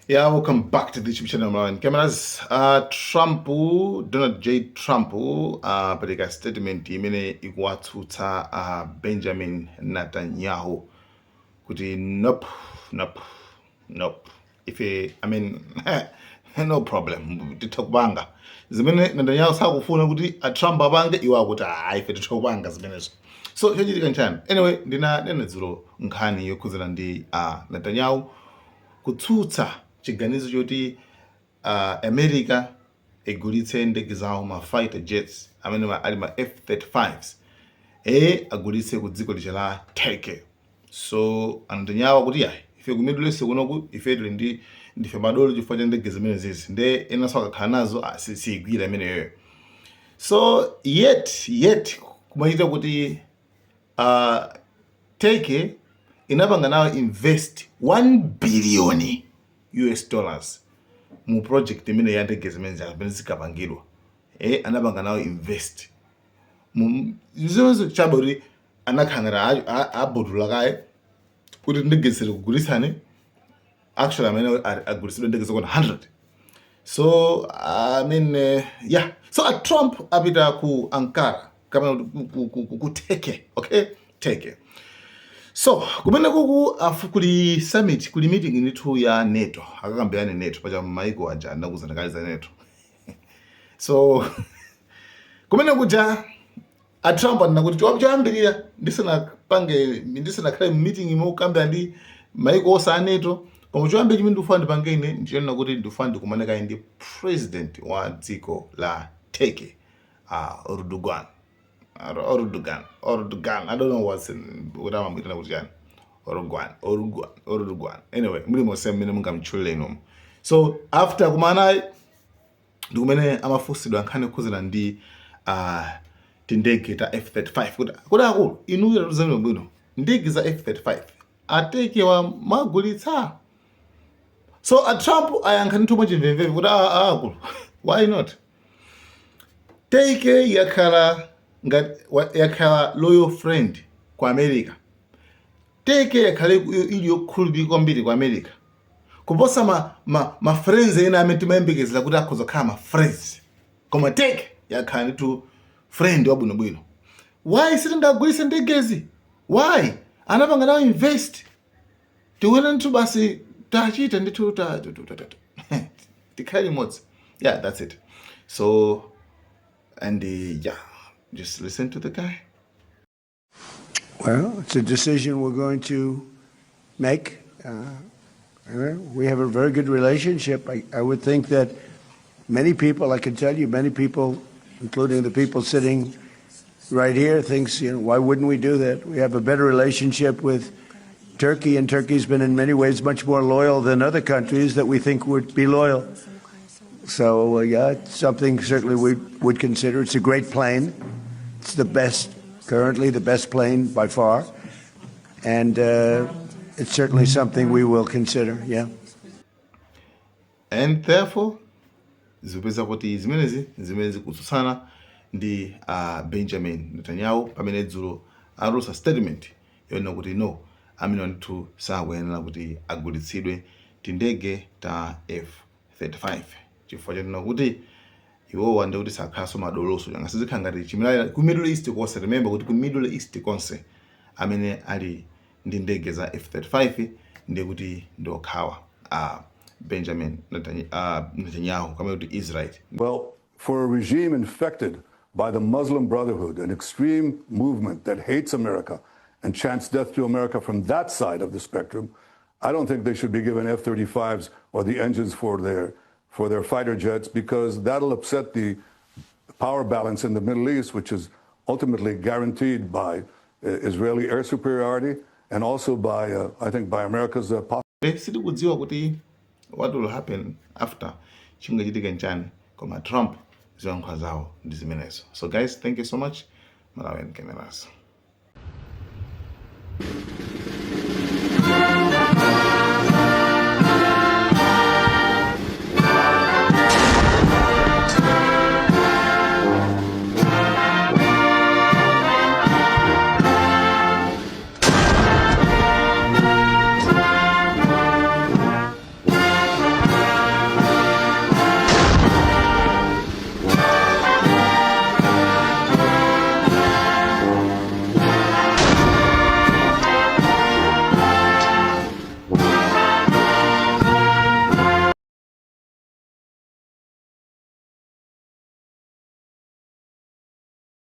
Yeah, welcome back to the YouTube channel, Malawian Cameras. Trump, Donald J. Trump, apereka statement imene ikuwatsutsa Benjamin Netanyahu kuti nope, nope, nope. Ife, I mean, no problem. Titha kupanga. Zimene Netanyahu sakufuna kuti a Trump apange, iwo akuti, "Ah, ife titha kupanga zimenezo." So chochitika nchani? Anyway, ndinanena dzulo nkhani yokhudzana ndi Netanyahu kutsutsa chiganizo choti America igulitse ndege zawo, ma fighter jets amene ali ma F-35s, agulitse ku dziko lija la Turkey. So Netanyahu akuti, "Yayi, ife ku Middle East kunoku ife tili ndi, ndife madolo chifukwa cha ndege zimene zizi, nde enanso akakhala nazo, siyigwira imeneyoyo." So yet kumachita kuti Turkey inapanga nawo invest 1 billion US dollars mu project imene ya ndege zimene zikapangidwa. Anapanga nawo invest zimenezo chabe kuti anakhala ngati abotula kaye kuti ndege ziri kugulitsani. Actually, amene agulitsidwe ndege zokwana 100. So I mean, yeah, so a Trump apita ku Ankara kapena ku Turkey, okay, Turkey. So kumene kuku afu kuli summit, kuli meeting ndithu ya NATO, akakambirane NATO pacha maiko aja anakuzana kale za NATO. So kumene kuja a Trump anena kuti choyambirira ndisanapange, ndisanakhale meeting imwe kukambira ndi maiko onse a NATO, koma choyambira chimene ndikufuna ndipange ine ndichonena kuti ndikufuna ndikumane kaye ndi president wa dziko la Turkey, Erdogan, Erdogan, Erdogan. I don't know what's in, kuti amamwitana kuti chani, Erdogan, Erdogan, Erdogan. Anyway, muli monse mmene mungamtchulire inomo. So after kumana ndi kumene amafunsidwa nkhani yokhuzana ndi tindege ta F-35 kuti akulu inu tatuzani bwino, ndege za F-35 a Turkey wa magulitsa? So a Trump ayankha ndithu mwachimvemvemve kuti, "Ah, akulu, why not? Turkey yakhala ngati yakhala loyal friend ku America. Turkey yakhala ili yokhulupirika kwambiri ku America kuposa ma friends ena amene timayembekezera kuti akhoza kukhala ma friends, koma Turkey yakhala ndithu friend wabwinobwino. Why sitingagulitse ndegezi? Why? Anapanga nawo invest, tiwene ndithu basi, tachita ndithu, tikhale limodzi." Yeah, that's it. So and yeah, just listen to the guy. Well, it's a decision we're going to make. We have a very good relationship. I would think that many people, I can tell you, many people, including the people sitting right here, thinks, why wouldn't we do that? We have a better relationship with Turkey, and Turkey's been in many ways much more loyal than other countries that we think would be loyal. So, yeah, it's something certainly we would consider. It's a great plane. It's the best, currently the best plane by far. And it's certainly something we will consider, yeah. And therefore zikupeza kuti zimenezi zimene zikutsutsana ndi Benjamin Netanyahu pamene dzulo atulutsa statement yonena kuti no, amene ndithu sakuyenera kuti agulitsidwe tindege ta F-35 chifukwa chonena kuti iwowa ndi kuti sakhalanso madoloso changa sizikhala ngati chimene ku Middle East konse. Remember kuti ku Middle East konse amene ali ndi ndege za F-35 ndiye kuti ndi okhawa Benjamin Netanyahu kamene kuti Israel. Well, for a regime infected by the Muslim Brotherhood, an extreme movement that hates America and chants death to America from that side of the spectrum, I don't think they should be given F 35s or the engines for their fighter jets because that'll upset the power balance in the Middle East, which is ultimately guaranteed by Israeli air superiority and also by, I think, by America's Sitikudziwa kuti what will happen after, chingachitike nchani, koma Trump ziyankho zawo ndi zimenezo. So guys, thank you so much. Malawian Cameras.